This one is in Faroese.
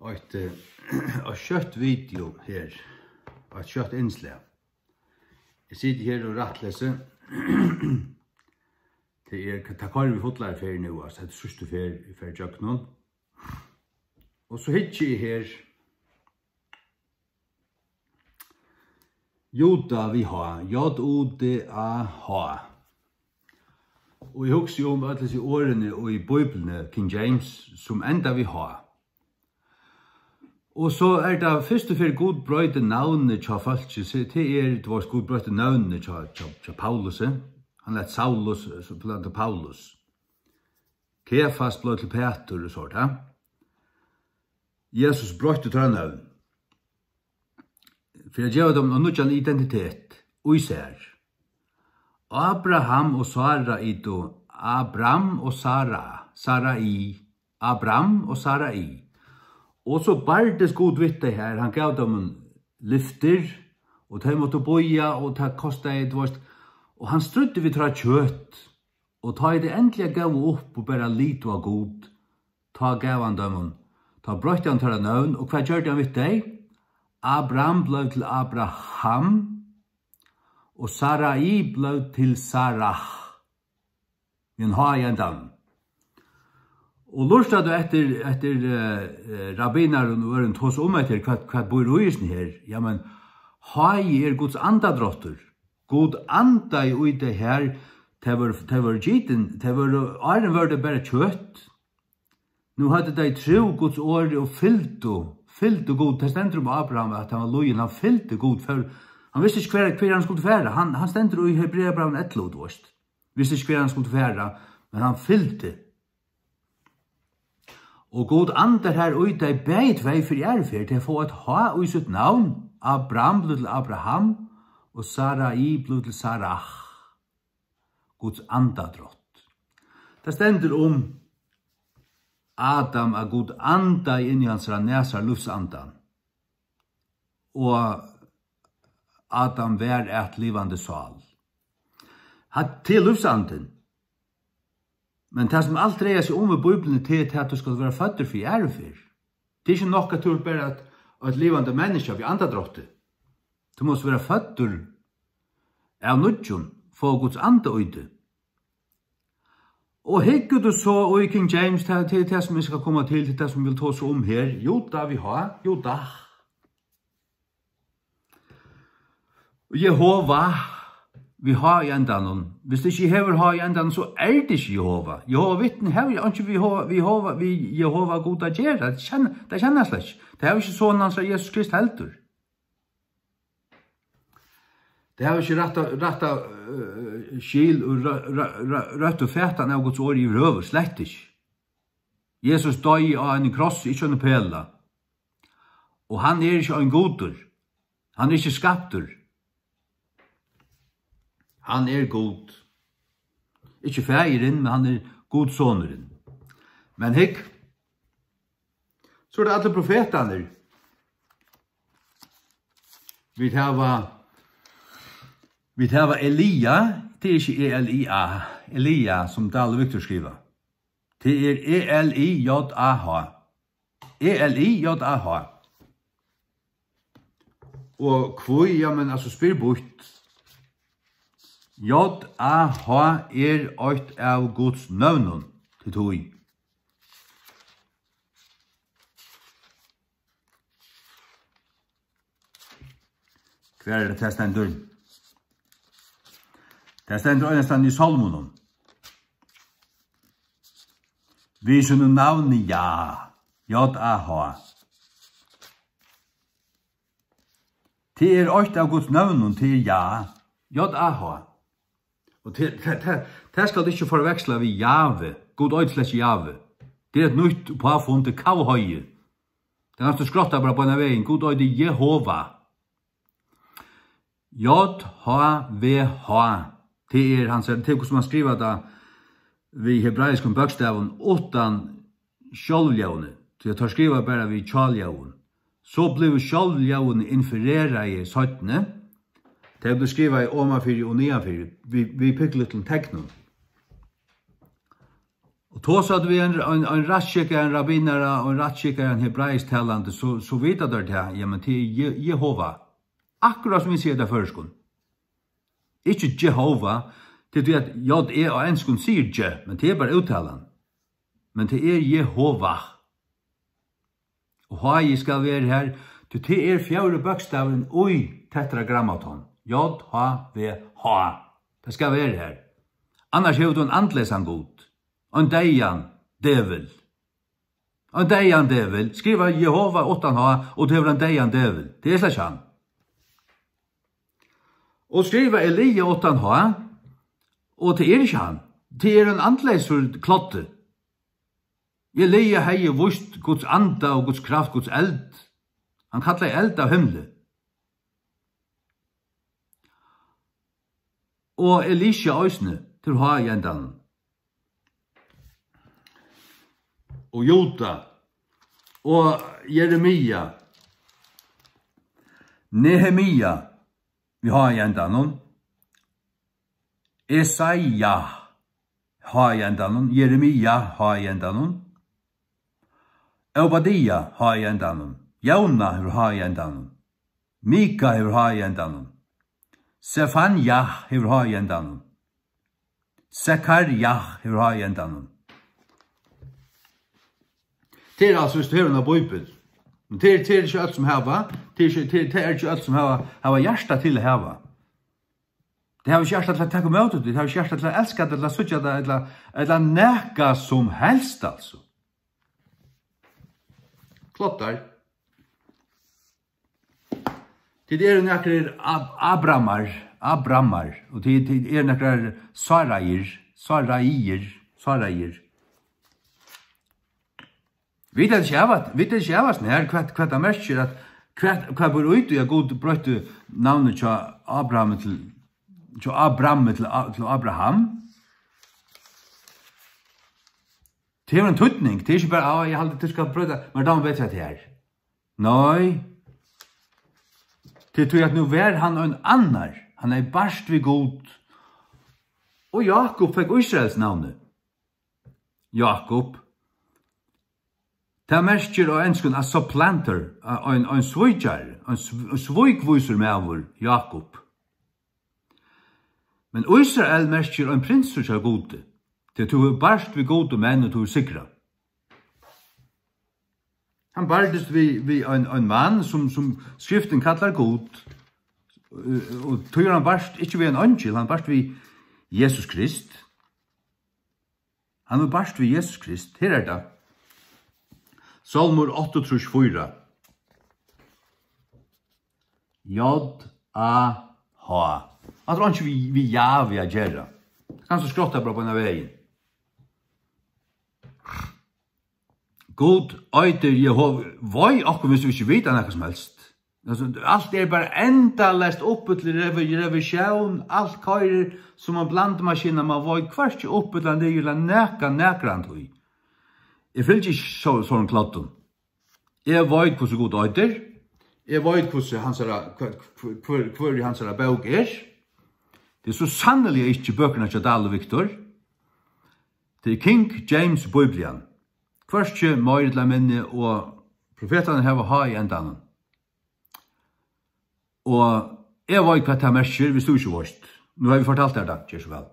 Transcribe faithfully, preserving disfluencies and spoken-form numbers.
eitt, eh, eitt skjótt video her, eitt skjótt innslag. Eg siti her og rættlesi. Tað er, tað koyri vit fullari ferð nú, altso, hetta er síðstu ferð, eg fari ígjøgnum. Og so hyggi eg her. Juda við H, J U D A H. Og eg hugsi um øll hesi orðini í Bíbliuni, King James, sum enda við H. Og so er tað fyrstu ferð Gud broytir navnið hjá fólki, so tað er, tú veist, Gud broytir nøvnini hjá, hjá, hjá Paulusi. Hann læt Saulus, so bleiv tað Paulus. Kefas bleiv til Pætur og so, ja. Jesus broytti teirra nøvn. Fyri at geva teimum ein nýggjan identitet í sær. Abraham og Sara itu Abram og Sara, Sarai, Abram og Sarai. Og so bardist Gud við tey her, hann gav teimum lyftir, og tey máttu bíða, og tað kostaði, tú veist, og hann stríddi við teirra kjøt, og tá ið tey endiliga góvu upp og bara litu á Gud, tá gav hann teimum, tá broytti hann teirra nøvn, og hvat gjørdi hann við tey? Abram bleiv til Abraham, og Sarai bleiv til Sarah. Við ein H í endanum. Og lurtar tú eftir, eftir, eh, eh, rabbinarum og øðrum tosa um eftir, hvat, hvat býr í hesum her? Ja, men H er Guds andadráttur. Gud andaði í tey her, tey vóru, tey vóru gitin, tey vóru, áðrenn vóru tey bara kjøt. Nú høvdu tey trúð Guds orði og fylgdu, fylgdu Gud. Tað stendur um Abraham, at hann var lýðin, hann fylgdi Gud. For, hann visti ikki, hvar, hvar hann skuldi fara. Hann, hann stendur í Hebreabrævinum ellivu, tú veist. Visti ikki, hvar hann skuldi fara, men hann fylgdi. Og Gud andar her í tey bæði tvey fyri aðru ferð, tey fáa eitt H í sítt navn. Abram blívur til Abraham, og Sarai blívur til Sarah. Guds andadrátt. Tað stendur um Adam, at Gud andaði inn í hansara nasar lívsandan, og Adam var at livandi sál. Hatta er lívsandin. Men tað, sum alt dreiar seg um í Bíbliuni, tað er tað, at tú skalt vera føddur fyri aðru ferð. Tað er ikki nokk, at tú ert bara eitt, eitt livandi menniskja við andadrátti. Tú mást vera føddur av nýggjum, fáa Guds anda í teg. Og hyggur tú so í King James, tað, tað er tað, sum eg skal koma til, tað er tað, sum vit tosa um her. Juda við H, Judah. Jehova, við H í endanum. Viss tað ikki hevur H í endanum, so er tað ikki Jehova. Jehova vitni hevur jú einki við Jehova, við Jehova, við Jehova Gud at gera. Tað kenna, tað kenna tey slett ikki. Tey hava ikki Son hansara, Jesus Krist, heldur. Tey hava ikki rætta, rætta, eh, skil og rø-, rø-, rø-, røttu fatan av Guds orði yvirhøvur, slett ikki. Jesus doyði á einum krossi, ikki einum pela. Og hann er ikki ein gudur. Hann er ikki skaptur. Hann er Gud. Ikki faðirin, men hann er Guds sonurin. Men hygg, so eru tað allir profetarnir. Vit hava, vit hava Elia, tað er ikki E L I A, Elia, sum Dahl og Victor skriva. Tað er E L I J A H. E L I J A H. Og hví, ja, men altso, spyr býtt. J A H er eitt av Guds nøvnum, til tí. Hvar er tað, tað stendur? Tað stendur einastað í Sálmunum. Við sínum navni Jah, J A H. Tað er eitt av Guds nøvnum, tað er Jah, J A H. Og tað, tað, tað, tað skal tú ikki forveksla við Jave. Gud eitur slett ikki Jave. Tað er eitt nýtt uppáfund, tað er kavheiði. Tað er næstan skrotta bara beinan vegin. Gud eitur Jehova. J H V H. Tað er, hann sigur, tað er, hvussu man skrivar tað við hebraiskum bókstavum uttan sjálvljóðini, tí at teir skriva bara við hjáljóðum. So blivu sjálvljóðini infereraði seinni. Tey blivu skrivaði omanfyri og niðanfyri við, við píkkulítlum teknum. Og tosa tú við ein, ein, ein rættskikkaðan rabbinara og ein rættskikkaðan hebraisktalandi, so, so vita teir tað, jamen, tað er Je-, Jehova. Akkurát sum vit siga tað á føroyskum. Ikki Jehova, tað er tí at J E á enskum sigur Je, men tað er bara úttalan. Men tað er Jehova. Og H-ið skal vera har, tí tað er fjórði bókstavurin í tetragrammaton. J H V H. Tað skal vera har. Annars hevur tú ein andleysan gud. Ein deyðan djevul. Ein deyðan djevul. Skriva Jehova uttan H, og tú hevur ein deyðan djevul. Tað er slett ikki hann. Og skriva Elia uttan H, og tað er ikki hann. Tað er ein andleysur kloddi. Elia hevði víst Guds anda og Guds kraft, Guds eld. Hann kallaði eld av himli. Og Elisha eisini, til H í endanum. Og Juda. Og Jeremia. Nehemia, við H í endanum. Esaja, H í endanum. Jeremia, H í endanum. Obadia, H í endanum. Jóna hevur H í endanum. Mika hevur H í endanum. Sefanja hevur H í endanum. Sekaria hevur H í endanum. Tað er altso, viss tú hevur eina bíbel. Men tað er, tað er ikki øll sum hava. Tað er ikki, tað, tað er ikki øll sum hava, hava hjarta til at hava. Tey hava ikki hjarta til at taka ímóti tí. Tey hava ikki hjarta til at elska tað, ella síggja tað, ella, ella nakað sum helst, altso. Kloddar. Tit eru nakrir Ab-, Abramar, Abramar, og tit, tit eru nakrar Sarair, Sarair, Sarair. Vit hava ikki avast, vit hava ikki avast nær, hvat, hvat tað merkir, at hvat, hvat ber í tí, at Gud broytti navnið hjá Abraham til, hjá Abraham til, A-, til Abraham. Tað hevur ein týdning, tað er ikki bara, "Á, eg haldi, tú skal broyta, mær dámar betri at tað er." Nei. Tað er tí, at nú var hann ein annar. Hann hevði barst við Gud. Og Jákup fekk Ísraels navnið. Jákup. Tað merkir á enskum a supplanter, a-, ein, ein svíkjari, ein sv-, ein svíkvísur maður, Jákup. Men Ísrael merkir ein prinsur hjá Gudi, tí tú hevur barst við Gud og menn, og tú hevur sigrað. Hann bardist við, við ein, ein mann, sum, sum Skriftin kallar Gud, og tí hevur hann barst ikki við ein eingil, hann barst við Jesus Krist. Hann hevur barst við Jesus Krist. Her er tað. Sálmur áttaogtrýss fýra. J A H. Hatta er einki við, við Jahve at gera. Kanst tú skrotta bara beinan vegin. Gud eitur Jehova. Vei okkum, viss vit ikki vita nakað sum helst. Altso, alt er bara endaleyst uppi til revi-, revisión, alt koyrir sum ein blandimaskina, man veit hvørki upp ella niður ella nakað, nakrantíð. Eg fylgi ikki so-, sovorðnum kloddum. Eg veit, hvussu Gud eitur. Eg veit, hvussu hansara, hva-, hvør, hvør í hansara bók er. Tað er so sanniliga ikki bøkurnar hjá Dahl og Victor. Tað er King James Biblian. Hvørki meir ella minni, og profetarnir hava H í endanum. Og eg veit, hvat tað merkir, viss tú ikki veitst. Nú havi eg fortalt tær tað, ger so væl.